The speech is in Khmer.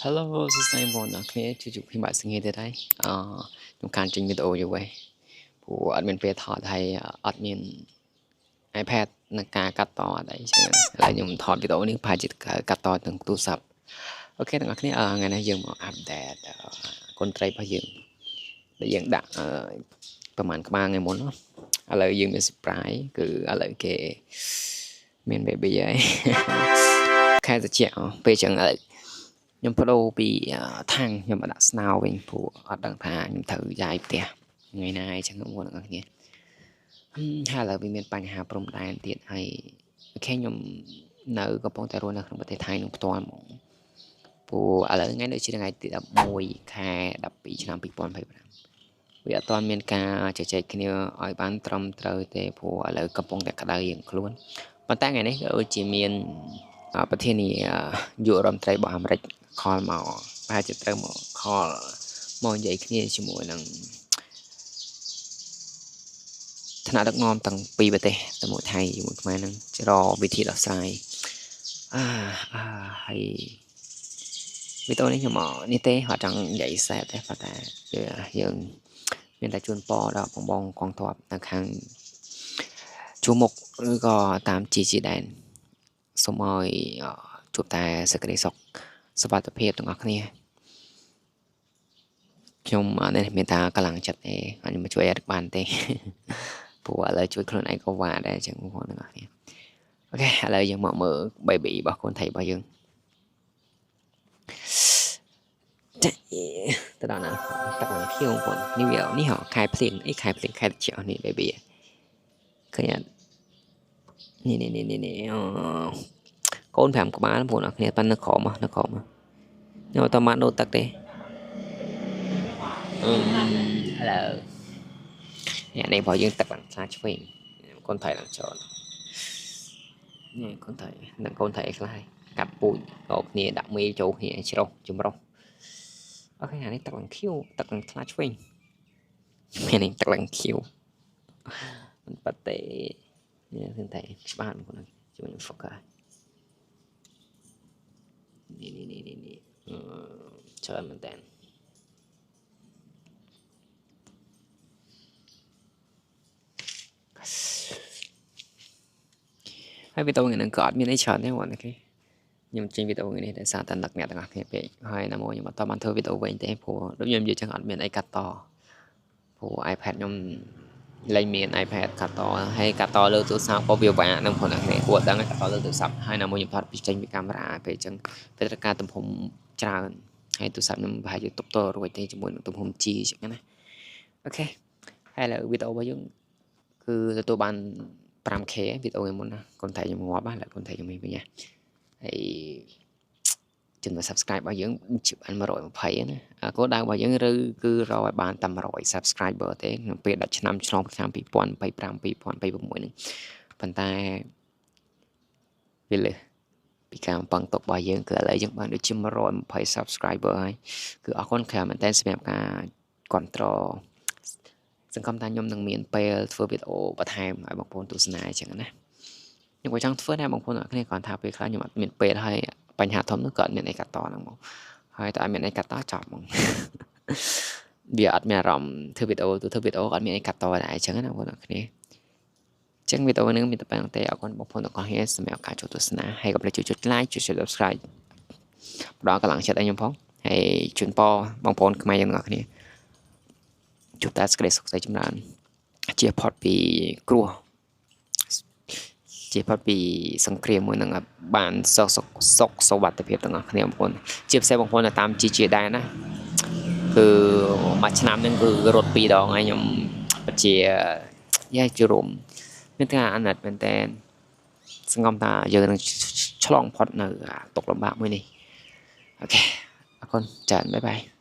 Hello សួស្តីបងប្អូនទាំងគ្នាជួបខ្ញុំបាទសង្ហេទៀតហើយអឺខ្ញុំខានចេញវីដេអូយូរហើយព្រោះអត់មានពេលថតហើយអត់មាន iPad នឹងការកាត់តអត់អីចឹងឥឡូវខ្ញុំថតវីដេអូនេះប្រហែលជាកាត់តទាំងទូរស័ព្ទ OK ទាំងអស់គ្នាថ្ងៃនេះយើងមក update កូនត្រីរបស់យើងដែលយើងដាក់ប្រហែលក្បាលថ្ងៃមុនឥឡូវយើងមាន surprise គឺឥឡូវគេមាន baby ហើយខែត្រជាក់ពេលចឹងឥឡូវខ្ញុំបដូរពីថាំងខ្ញុំមកដាក់ស្នោវិញព្រោះអត់ដឹងថាខ្ញុំត្រូវយាយផ្ទះថ្ងៃណាអញ្ចឹងបងប្អូនទាំងអស់គ្នាហើយឥឡូវវាមានបញ្ហាព្រំដែនទៀតហើយ OK ខ្ញុំនៅកំពុងតែរស់នៅក្នុងប្រទេសថៃនឹងផ្ទាល់ហ្មងព្រោះឥឡូវថ្ងៃនេះជាថ្ងៃទី11ខែ12ឆ្នាំ2025វាអត់ទាន់មានការជជែកគ្នាឲ្យបានត្រឹមត្រូវទេព្រោះឥឡូវកំពុងតែក្តៅរៀងខ្លួនប៉ុន្តែថ្ងៃនេះក៏ដូចជាមានប្រធានាយុរដ្ឋមន្ត្រីរបស់អាមេរិក call មកប្រហែលជាត្រូវមក call មកនិយាយគ្នាជាមួយនឹងថ្នាក់ដឹកនាំទាំងពីរប្រទេសតែមួយថៃជាមួយខ្មែរនឹងរកវិធីដោះស្រាយអាអាហើយវីដេអូនេះខ្ញុំមកនេះទេអត់ចង់និយាយសែតទេប៉ុន្តែយើងមានតែជូនពរដល់បងបងកងទ័ពនៅខាងជួរមុខឬក៏តាមជីជីដែនសូមឲ្យជួបតែសេចក្តីសុខសុវត្ថិភាពទាំងអស់គ្នាខ្ញុំអត់មានថាកម្លាំងចិត្តទេខ្ញុំមកជួយអត់បានទេព្រោះឥឡូវជួយខ្លួនឯងក៏វ៉ាដែរអញ្ចឹងបងប្អូនទាំងអស់គ្នា OK ឥឡូវយើងមកមើល baby របស់កូនថៃរបស់យើងចាទៅដល់ណាទឹកឡើងខៀវបងប្អូននេះវានេះហ៎ខែភ្លៀងអីខែភ្លៀងខែត្រជាក់នេះ baby ឃើញអត់នេះនេះនេះនេះអូកូន5ក្បាលបងប្អូនអរគ្នាប៉ិននៅក្រោមនៅក្រោមខ្ញុំអត់បានដូរទឹកទេអឺឥឡូវនេះនេះរបស់យើងទឹកឡើងថ្លាឆ្វេងកូនថៃឡើងចូលនេះកូនថៃនឹងកូនថៃខ្លះកាត់ពូជរកគ្នាដាក់មេចូលគ្នាច្រោះចម្រុះ OK អានេះទឹកឡើងខៀវទឹកឡើងថ្លាឆ្វេងមាននេះទឹកឡើងខៀវមិនប៉ាត់ទេនេះឃើញតែច្បាស់បងប្អូនជួយខ្ញុំ focus នេះនេះនេះនេះច្រើនមែនតើហើយវីដេអូថ្ងៃហ្នឹងក៏អត់មានអីច្រើនទេបង OK ខ្ញុំចេញវីដេអូថ្ងៃនេះដោយសារតែនឹកអ្នកទាំងអស់គ្នាពេកហើយណាមួយខ្ញុំអត់បានធ្វើវីដេអូវិញទេព្រោះដូចខ្ញុំនិយាយចឹងអត់មានអីកាត់តព្រោះ iPad ខ្ញុំលែងមាន iPad កាត់តហើយកាត់តលើទូរស័ព្ទក៏វាវ៉ានឹងបងប្អូនគ្នាគួរដឹងកាត់តលើទូរស័ព្ទហើយណាមួយខ្ញុំថតពីចេញពីកាមេរ៉ាពេលចឹងវាត្រូវការទំហំច្រើនហើយទូរស័ព្ទខ្ញុំប្រហែលជាទប់ទល់រួចទេជាមួយនឹងទំហំ G ចឹងណា OK ហើយឥឡូវវីដេអូរបស់យើងគឺទទួលបាន 5K វីដេអូមុនណាកូនថៃខ្ញុំងាប់ណាកូនថៃខ្ញុំវិញណាហើយចំនួន subscribe របស់យើងជាបាន120ណាគោលដៅរបស់យើងឬគឺរកឲ្យបានតែ100 subscriber ទេក្នុងពេលដាច់ឆ្នាំឆ្លងឆ្នាំ2025 2026ហ្នឹងប៉ុន្តែវាលើសពីការបំពឹងទុករបស់យើងគឺឥឡូវយើងបានដូចជា120 subscriber ហើយគឺអរគុណខ្លាំងមែនតើសម្រាប់ការគ្រប់គ្រងសង្ឃឹមថាខ្ញុំនឹងមានពេលធ្វើវីដេអូបន្ថែមឲ្យបងប្អូនទស្សនាអញ្ចឹងណាខ្ញុំក៏ចង់ធ្វើដែរបងប្អូនអរគ្នាគ្រាន់ថាពេលខ្លះខ្ញុំអត់មានពេលហើយបញ្ហាធំនោះក៏អត់មានអីកាត់តហ្នឹងមកហើយតែអត់មានអីកាត់តចប់ហ្មងវាអត់មានអារម្មណ៍ធ្វើវីដេអូទៅធ្វើវីដេអូអត់មានអីកាត់តដែរអញ្ចឹងណាបងប្អូនអរគ្នាអញ្ចឹងវីដេអូនេះមានតែប៉ុណ្្នឹងទេអរគុណបងប្អូនទាំងអស់គ្នាសម្រាប់ការចូលទស្សនាហើយកុំភ្លេចជួយចុច like ជួយ Subscribe ផ្ដល់កម្លាំងចិត្តឲ្យខ្ញុំផងហើយជូនពរបងប្អូនខ្មែរយើងទាំងអស់គ្នាជួបតែសេចក្តីសុខស្ដីចម្រើនជាផុតពីគ្រោះជាផុតពីសង្គ្រាមមួយនឹងបានសុខសុខសុវត្ថិភាពទាំងអស់គ្នាបងប្អូនជាពិសេសបងប្អូននៅតាមជីជាដែរណាគឺមួយឆ្នាំហ្នឹងគឺរត់2ដងហើយខ្ញុំពិតជាយ៉ាជួរុំមានតែអាណិតមែនតើសង្ឃឹមថាយើងនឹងឆ្លងផុតនៅទុកលំបាកមួយនេះ OK អរគុណចា៎ bye bye.